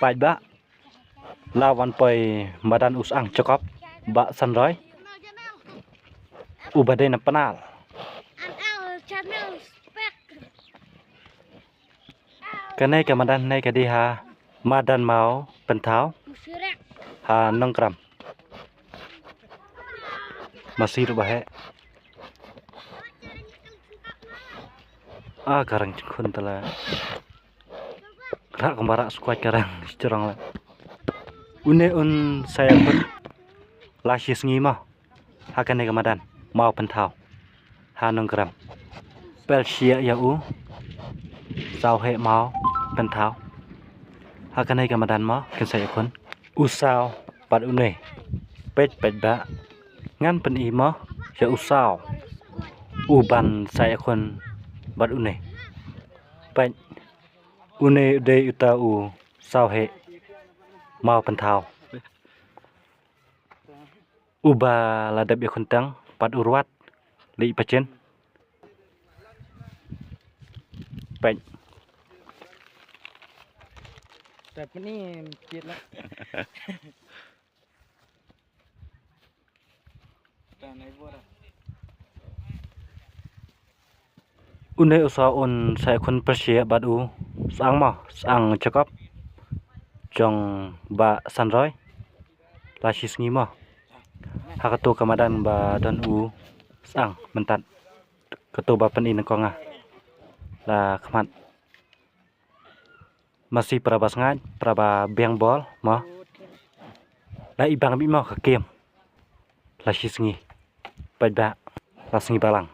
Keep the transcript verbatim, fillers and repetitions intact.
Paidbah, la wan poi madan u Sang Jacob Bah Sanroi, uba dei na Pnar. Kane ka madan ne ka dei ha madan Mawpynthaw ha Nongkrem. Masi ruh ba heh. Ah, ka rang jingkhun tala. Krak kumba rak skwat ka rang jrong la. Une un sa ïakhun la shi sngi mo ha kane ka madan Mawpynthaw ha Nongkrem. Pyrshah ïa u Sawheh Mawpynthaw ha kane ka madan mo kin sa ïakhun. U Saw bad une. Peit, paidbah, ngan pyni mo ïa u Saw uban sa ïakhun bad une. Peit, une u dei uta u Sawheh Mawpynthaw, uba la dep ïakhun tang bad u Ruat Lieh Pachin. Peit. Tap ni kit la. Une u Saw un sa ïakhun pyrshah bad u Sang mo, Sang Jacob jong Bah Sanroi la shi sngi mo. Ha kato ka madan ba don u Sang mynta, kato ba pyni nyngkong nga la khmat. Masi para ba sngaid, para ba biang bol mo. La i bang bit mo ka kem. La shi sngi. Paidbah, la sngi balang.